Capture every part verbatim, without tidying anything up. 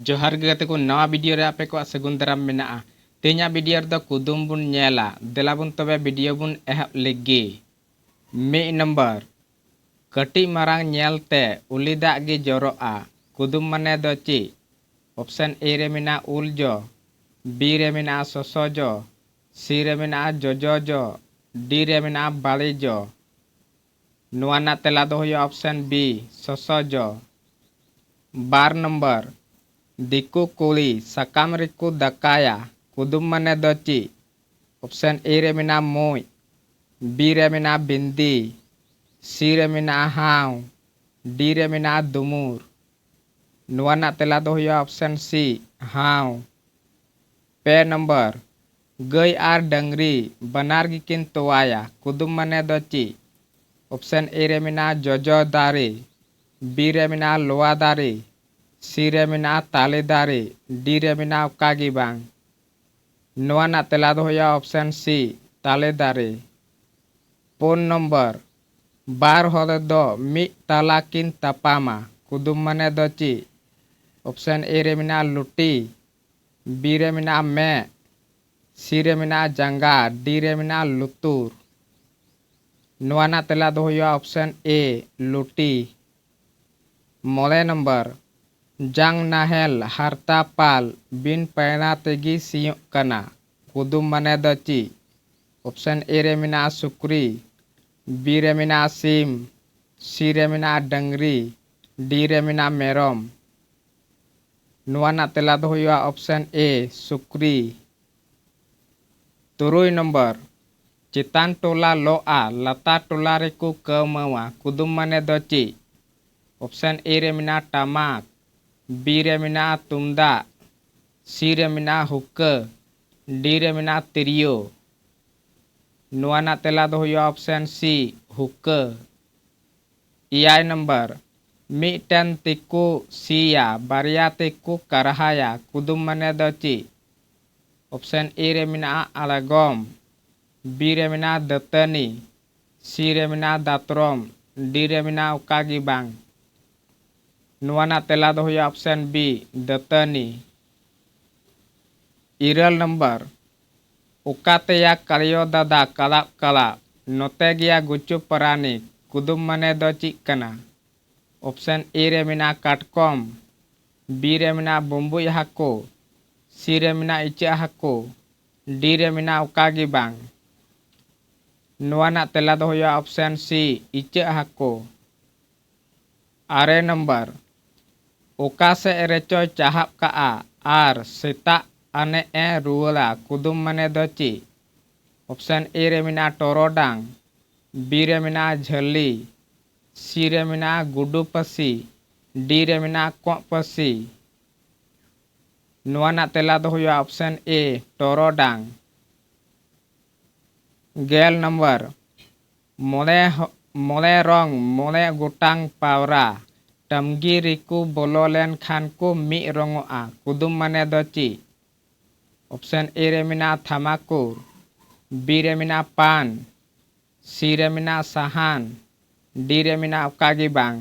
ᱡᱚᱦᱟᱨ ᱜᱮ ᱜᱟᱛᱮ ᱠᱚ, ᱱᱟᱣᱟ ᱵᱷᱤᱰᱤᱭᱳ ᱨᱮ ᱟᱯᱮ ᱠᱚᱣᱟᱜ ᱥᱟᱹᱜᱩᱱ ᱫᱟᱨᱟᱢ ᱢᱮᱱᱟᱜᱼᱟ᱾ ᱛᱮᱦᱮᱧᱟᱜ ᱵᱷᱤᱰᱤᱭᱳ ᱨᱮᱫᱚ ᱠᱩᱫᱩᱢ ᱵᱚᱱ ᱧᱮᱞᱟ᱾ ᱫᱮᱞᱟ ᱵᱚᱱ ᱛᱚᱵᱮ ᱵᱷᱤᱰᱤᱭᱳ ᱵᱚᱱ ᱮᱦᱚᱵ ᱞᱮᱜᱮ᱾ ᱢᱤᱫ ᱱᱚᱢᱵᱚᱨ, ᱠᱟᱹᱴᱤᱡ ᱢᱟᱨᱟᱝ ᱧᱮᱞᱛᱮ ᱩᱞᱤ ᱫᱟᱜ ᱜᱮ ᱡᱚᱨᱚᱜᱼᱟ᱾ ᱠᱩᱫᱩᱢ ᱢᱟᱱᱮ ᱫᱚ ᱪᱮᱫ? ᱚᱯᱥᱮᱱ ᱮ ᱨᱮ ᱢᱮᱱᱟᱜᱼᱟ ᱩᱞ ᱡᱚ, ᱵᱤ ᱨᱮ ᱢᱮᱱᱟᱜᱼᱟ ᱥᱚᱥᱚ ᱡᱚ, ᱥᱤ ᱨᱮ ᱢᱮᱱᱟᱜᱼᱟ ᱡᱚᱡᱚ ᱡᱚ, ᱰᱤ ᱨᱮ ᱢᱮᱱᱟᱜᱼᱟ ᱵᱟᱲᱮ ᱡᱚ᱾ ᱱᱚᱣᱟ ᱨᱮᱱᱟᱜ ᱛᱮᱞᱟ ᱫᱚ ᱦᱩᱭᱩᱜᱼᱟ ᱚᱯᱥᱮᱱ ᱵᱤ, ᱥᱚᱥᱚ ᱡᱚ᱾ ᱵᱟᱨ ᱱᱚᱢᱵᱚᱨ, ᱫᱤᱠᱩ ᱠᱩᱲᱤ ᱥᱟᱠᱟᱢ ᱨᱮᱠᱚ ᱫᱟᱠᱟᱭᱟ᱾ ᱠᱩᱫᱩᱢ ᱢᱟᱱᱮ ᱫᱚ ᱪᱮᱫ? ᱚᱯᱥᱮᱱ ᱮ ᱨᱮ ᱢᱮᱱᱟᱜᱼᱟ ᱢᱩᱡ, ᱵᱤ ᱨᱮ ᱢᱮᱱᱟᱜᱼᱟ ᱵᱤᱱᱫᱤ, ᱥᱤ ᱨᱮ ᱢᱮᱱᱟᱜᱼᱟ ᱦᱟᱣ, ᱰᱤ ᱨᱮ ᱢᱮᱱᱟᱜᱼᱟ ᱫᱩᱢᱩᱨ᱾ ᱱᱚᱣᱟ ᱨᱮᱱᱟᱜ ᱛᱮᱞᱟ ᱫᱚ ᱦᱩᱭᱩᱜᱼᱟ ᱚᱯᱥᱮᱱ ᱥᱤ, ᱦᱟᱣ᱾ ᱯᱮ ᱱᱚᱢᱵᱚᱨ, ᱜᱟᱹᱭ ᱟᱨ ᱰᱟᱹᱝᱨᱤ ᱵᱟᱱᱟᱨ ᱜᱮᱠᱤᱱ ᱛᱚᱣᱟᱭᱟ᱾ ᱠᱩᱫᱩᱢ ᱢᱟᱱᱮ ᱫᱚ ᱪᱮᱫ? ᱚᱯᱥᱮᱱ ᱮ ᱨᱮ ᱢᱮᱱᱟᱜᱼᱟ ᱡᱚᱡᱚ ᱫᱟᱨᱮ, ᱵᱤ ᱨᱮ ᱢᱮᱱᱟᱜᱼᱟ ᱞᱚᱣᱟ ᱫᱟᱨᱮ, ᱥᱤ ᱨᱮ ᱢᱮᱱᱟᱜᱼᱟ ᱛᱟᱞᱮ ᱫᱟᱨᱮ, ᱰᱤ ᱨᱮ ᱢᱮᱱᱟᱜᱼᱟ ᱚᱠᱟ ᱜᱮ ᱵᱟᱝ᱾ ᱱᱚᱣᱟ ᱨᱮᱱᱟᱜ ᱛᱮᱞᱟ ᱫᱚ ᱦᱩᱭᱩᱜᱼᱟ ᱚᱯᱥᱮᱱ ᱥᱤ, ᱛᱟᱞᱮ ᱫᱟᱨᱮ᱾ ᱯᱩᱱ ᱱᱚᱢᱵᱚᱨ, ᱵᱟᱨ ᱦᱚᱲ ᱫᱚ ᱢᱤᱫ ᱛᱟᱞᱟ ᱠᱤᱱ ᱛᱟᱯᱟᱢᱟ᱾ ᱠᱩᱫᱩᱢ ᱢᱟᱱᱮ ᱫᱚ ᱪᱮᱫ? ᱚᱯᱥᱮᱱ ᱮ ᱨᱮ ᱢᱮᱱᱟᱜᱼᱟ ᱞᱩᱴᱤ, ᱵᱤ ᱨᱮ ᱢᱮᱱᱟᱜᱼᱟ ᱢᱮᱫ, ᱥᱤ ᱨᱮ ᱢᱮᱱᱟᱜᱼᱟ ᱡᱟᱸᱜᱟ, ᱰᱤ ᱨᱮ ᱢᱮᱱᱟᱜᱼᱟ ᱞᱩᱛᱩᱨ᱾ ᱱᱚᱣᱟ ᱨᱮᱱᱟᱜ ᱛᱮᱞᱟ ᱫᱚ ᱦᱩᱭᱩᱜᱼᱟ ᱚᱯᱥᱮᱱ ᱮ, ᱞᱩᱴᱤ᱾ ᱢᱚᱬᱮ ᱱᱚᱢᱵᱚᱨ, ᱡᱟᱝ ᱱᱟᱦᱮᱞ ᱦᱟᱨᱛᱟ ᱯᱟᱞ ᱵᱤᱱ ᱯᱟᱭᱲᱟ ᱛᱮᱜᱮ ᱥᱤᱭᱳᱜ ᱠᱟᱱᱟ᱾ ᱠᱩᱫᱩᱢ ᱢᱟᱱᱮ ᱫᱚ ᱪᱮᱫ? ᱚᱯᱥᱮᱱ ᱮ ᱨᱮ ᱢᱮᱱᱟᱜᱼᱟ ᱥᱩᱠᱨᱤ, ᱵᱤ ᱨᱮ ᱢᱮᱱᱟᱜᱼᱟ ᱥᱤᱢ, ᱥᱤ ᱨᱮ ᱢᱮᱱᱟᱜᱼᱟ ᱰᱟᱹᱝᱨᱤ, ᱰᱤ ᱨᱮ ᱢᱮᱱᱟᱜᱼᱟ ᱢᱮᱨᱚᱢ᱾ ᱱᱚᱣᱟ ᱨᱮᱱᱟᱜ ᱛᱮᱞᱟ ᱫᱚ ᱦᱩᱭᱩᱜᱼᱟ ᱚᱯᱥᱮᱱ ᱮ, ᱥᱩᱠᱨᱤ᱾ ᱛᱩᱨᱩᱭ ᱱᱚᱢᱵᱚᱨ, ᱪᱮᱛᱟᱱ ᱴᱚᱞᱟ ᱞᱚᱜᱼᱟ, ᱞᱟᱛᱟᱨ ᱴᱚᱞᱟ ᱨᱮᱠᱚ ᱠᱟᱹᱣᱢᱟᱹᱣᱟ᱾ ᱠᱩᱫᱩᱢ ᱢᱟᱱᱮ ᱫᱚ ᱪᱮᱫ? ᱚᱯᱥᱮᱱ ᱮ ᱨᱮ ᱢᱮᱱᱟᱜᱼᱟ ᱴᱟᱢᱟᱠ, ᱵᱤ ᱨᱮ ᱢᱮᱱᱟᱜᱼᱟ ᱛᱩᱢᱫᱟᱜ, ᱥᱤ ᱨᱮ ᱢᱮᱱᱟᱜᱼᱟ ᱦᱩᱠᱟᱹ, ᱰᱤ ᱨᱮ ᱢᱮᱱᱟᱜᱼᱟ ᱛᱤᱨᱭᱳ᱾ ᱱᱚᱣᱟ ᱨᱮᱱᱟᱜ ᱛᱮᱞᱟ ᱫᱚ ᱦᱩᱭᱩᱜᱼᱟ ᱚᱯᱥᱮᱱ ᱥᱤ, ᱦᱩᱠᱟᱹ᱾ ᱮᱭᱟᱭ ᱱᱚᱢᱵᱚᱨ, ᱢᱤᱫᱴᱮᱱ ᱛᱤᱠᱩ ᱥᱤᱭᱟ, ᱵᱟᱨᱭᱟ ᱛᱤᱠᱩ ᱠᱟᱨᱦᱟᱭᱟ᱾ ᱠᱩᱫᱩᱢ ᱢᱟᱱᱮ ᱫᱚ ᱪᱮᱫ? ᱚᱯᱥᱮᱱ ᱮ ᱨᱮ ᱢᱮᱱᱟᱜᱼᱟ ᱟᱬᱜᱚᱢ, ᱵᱤ ᱨᱮ ᱢᱮᱱᱟᱜᱼᱟ ᱫᱟᱹᱛᱟᱹᱱᱤ, ᱥᱤ ᱨᱮ ᱢᱮᱱᱟᱜᱼᱟ ᱫᱟᱛᱨᱚᱢ, ᱰᱤ ᱨᱮ ᱢᱮᱱᱟᱜᱼᱟ ᱚᱠᱟ ᱜᱮ ᱵᱟᱝ᱾ ᱱᱚᱣᱟ ᱨᱮᱱᱟᱜ ᱛᱮᱞᱟ ᱫᱚ ᱦᱩᱭᱩᱜᱼᱟ option B, ᱫᱟᱹᱛᱟᱹᱱᱤ᱾ ᱤᱨᱟᱹᱞ ᱱᱟᱢᱵᱟᱨ, ᱚᱠᱟ ᱛᱮᱭᱟ ᱠᱟᱲᱭᱚ ᱫᱟᱫᱟ ᱠᱟᱲᱟᱵ ᱠᱟᱲᱟᱵ, ᱱᱚᱛᱮ ᱜᱮᱭᱟ ᱜᱩᱪᱩ ᱯᱟᱨᱟᱱᱤᱠ, ᱠᱩᱫᱩᱢ ᱢᱟᱱᱮ ᱫᱚ ᱪᱮᱫ ᱠᱟᱱᱟ? Option A ᱨᱮ ᱢᱮᱱᱟᱜᱼᱟ ᱠᱟᱴᱠᱚᱢ, B ᱨᱮ ᱢᱮᱱᱟᱜᱼᱟ ᱵᱩᱢᱵᱩᱡ ᱦᱟᱹᱠᱩ, C ᱨᱮ ᱢᱮᱱᱟᱜᱼᱟ ᱤᱪᱟᱹᱜ ᱦᱟᱹᱠᱩ, D ᱨᱮ ᱢᱮᱱᱟᱜᱼᱟ ᱚᱠᱟ ᱜᱮ ᱵᱟᱝ᱾ ᱱᱚᱣᱟ ᱨᱮᱱᱟᱜ ᱛᱮᱞᱟ ᱫᱚ ᱦᱩᱭᱩᱜᱼᱟ option C, ᱤᱪᱟᱹᱜ ᱦᱟᱹᱠᱩ᱾ ᱟᱨᱮ ᱱᱟᱢᱵᱟᱨ, ᱚᱠᱟ ᱥᱮᱫ ᱨᱮᱪᱚᱭ ᱪᱟᱦᱟᱵ ᱠᱟᱜᱼᱟ ᱟᱨ ᱥᱮᱛᱟᱜ ᱟᱱᱮ ᱮ ᱨᱩᱣᱟᱹᱲᱟ, ᱠᱩᱫᱩᱢ ᱢᱟᱱᱮ ᱫᱚ ᱪᱮᱫ? Option A ᱨᱮ ᱢᱮᱱᱟᱜᱼᱟ ᱴᱚᱨᱚᱰᱟᱝ, B ᱨᱮ ᱢᱮᱱᱟᱜᱼᱟ ᱡᱷᱟᱹᱞᱤ, C ᱨᱮ ᱢᱮᱱᱟᱜᱼᱟ ᱜᱩᱰᱩ ᱯᱟᱹᱥᱤ, D ᱨᱮ ᱢᱮᱱᱟᱜᱼᱟ ᱠᱚᱸᱜ ᱯᱟᱹᱥᱤ᱾ ᱱᱚᱣᱟ ᱨᱮᱱᱟᱜ ᱛᱮᱞᱟ ᱫᱚ ᱦᱩᱭᱩᱜᱼᱟ option A, ᱴᱚᱨᱚᱰᱟᱝ᱾ ᱜᱮᱞ ᱱᱟᱢᱵᱟᱨ, ᱢᱚᱬᱮ ᱦᱚ-, ᱢᱚᱬᱮ ᱨᱚᱝ, ᱢᱚᱬᱮ ᱜᱚᱴᱟᱝ ᱯᱟᱣᱨᱟ, ᱴᱟᱢᱜᱤ ᱨᱮᱠᱚ ᱵᱚᱞᱚ ᱞᱮᱱ ᱠᱷᱟᱱ ᱠᱚ ᱢᱤᱫ ᱨᱚᱝᱚᱜᱼᱟ, ᱠᱩᱫᱩᱢ ᱢᱟᱱᱮ ᱫᱚ ᱪᱮᱫ? Option A ᱨᱮ ᱢᱮᱱᱟᱜᱼᱟ ᱛᱷᱟᱢᱟᱠᱩᱨ, B ᱨᱮ ᱢᱮᱱᱟᱜᱼᱟ ᱯᱟᱱ, C ᱨᱮ ᱢᱮᱱᱟᱜᱼᱟ ᱥᱟᱦᱟᱱ, D ᱨᱮ ᱢᱮᱱᱟᱜᱼᱟ ᱚᱠᱟ ᱜᱮ ᱵᱟᱝ᱾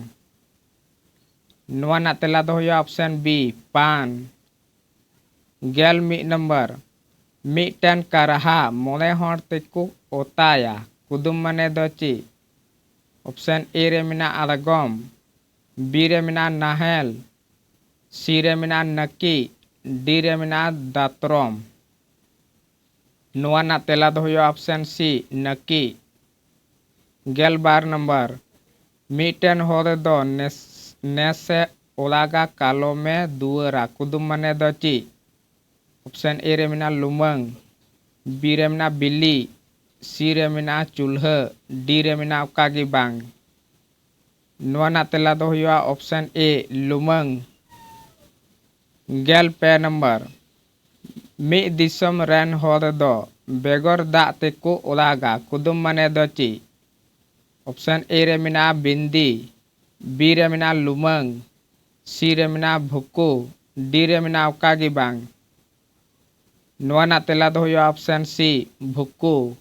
ᱱᱚᱣᱟ ᱨᱮᱱᱟᱜ ᱛᱮᱞᱟ ᱫᱚ ᱦᱩᱭᱩᱜᱼᱟ option B, ᱯᱟᱱ᱾ ᱜᱮᱞ ᱢᱤᱫ ᱱᱟᱢᱵᱟᱨ, ᱢᱤᱫᱴᱮᱱ ᱠᱟᱨᱦᱟ ᱢᱚᱬᱮ ᱦᱚᱲ ᱛᱮᱠᱚ ᱚᱛᱟᱭᱟ, ᱠᱩᱫᱩᱢ ᱢᱟᱱᱮ ᱫᱚ ᱪᱮᱫ? Option A ᱨᱮ ᱢᱮᱱᱟᱜᱼᱟ ᱟᱬᱜᱚᱢ, B ᱨᱮ ᱢᱮᱱᱟᱜᱼᱟ ᱱᱟᱦᱮᱞ, C ᱨᱮ ᱢᱮᱱᱟᱜᱼᱟ ᱱᱟᱹᱠᱤᱡ, D ᱨᱮ ᱢᱮᱱᱟᱜᱼᱟ ᱫᱟᱛᱨᱚᱢ᱾ ᱱᱚᱣᱟ ᱨᱮᱱᱟᱜ ᱛᱮᱞᱟ ᱫᱚ ᱦᱩᱭᱩᱜᱼᱟ option C, ᱱᱟᱹᱠᱤᱡ᱾ ᱜᱮᱞ ᱵᱟᱨ ᱱᱟᱢᱵᱟᱨ, ᱢᱤᱫᱴᱮᱱ ᱦᱚᱲ ᱫᱚ ᱱᱮᱥ-, ᱱᱮᱥᱮ ᱚᱲᱟᱜᱟ ᱠᱟᱞᱚᱢᱮ ᱫᱩᱣᱟᱹᱨᱟ, ᱠᱩᱫᱩᱢ ᱢᱟᱱᱮ ᱫᱚ ᱪᱮᱫ? Option A ᱨᱮ ᱢᱮᱱᱟᱜᱼᱟ ᱞᱩᱢᱟᱹᱝ, B ᱨᱮ ᱢᱮᱱᱟᱜᱼᱟ ᱵᱤᱞᱤ, C ᱨᱮ ᱢᱮᱱᱟᱜᱼᱟ ᱪᱩᱞᱦᱟᱹ, D ᱨᱮ ᱢᱮᱱᱟᱜᱼᱟ ᱚᱠᱟ ᱜᱮ ᱵᱟᱝ᱾ ᱱᱚᱣᱟ ᱨᱮᱱᱟᱜ ᱛᱮᱞᱟ ᱫᱚ ᱦᱩᱭᱩᱜᱼᱟ option A, ᱞᱩᱢᱟᱹᱝ᱾ ᱜᱮᱞ ᱯᱮ ᱱᱟᱢᱵᱟᱨ, ᱢᱤᱫ ᱫᱤᱥᱚᱢ ᱨᱮᱱ ᱦᱚᱲ ᱫᱚ ᱵᱮᱜᱚᱨ ᱫᱟᱜ ᱛᱮᱠᱚ ᱚᱲᱟᱜᱟ, ᱠᱩᱫᱩᱢ ᱢᱟᱱᱮ ᱫᱚ ᱪᱮᱫ? Option A ᱨᱮ ᱢᱮᱱᱟᱜᱼᱟ ᱵᱤᱱᱫᱤ, B ᱨᱮ ᱢᱮᱱᱟᱜᱼᱟ ᱞᱩᱢᱟᱹᱝ, C ᱨᱮ ᱢᱮᱱᱟᱜᱼᱟ ᱵᱷᱩᱠᱩ, D ᱨᱮ ᱢᱮᱱᱟᱜᱼᱟ ᱚᱠᱟ ᱜᱮ ᱵᱟᱝ᱾ ᱱᱚᱣᱟ ᱨᱮᱱᱟᱜ ᱛᱮᱞᱟ ᱫᱚ ᱦᱩᱭᱩᱜᱼᱟ option C, ᱵᱷᱩᱠᱩ᱾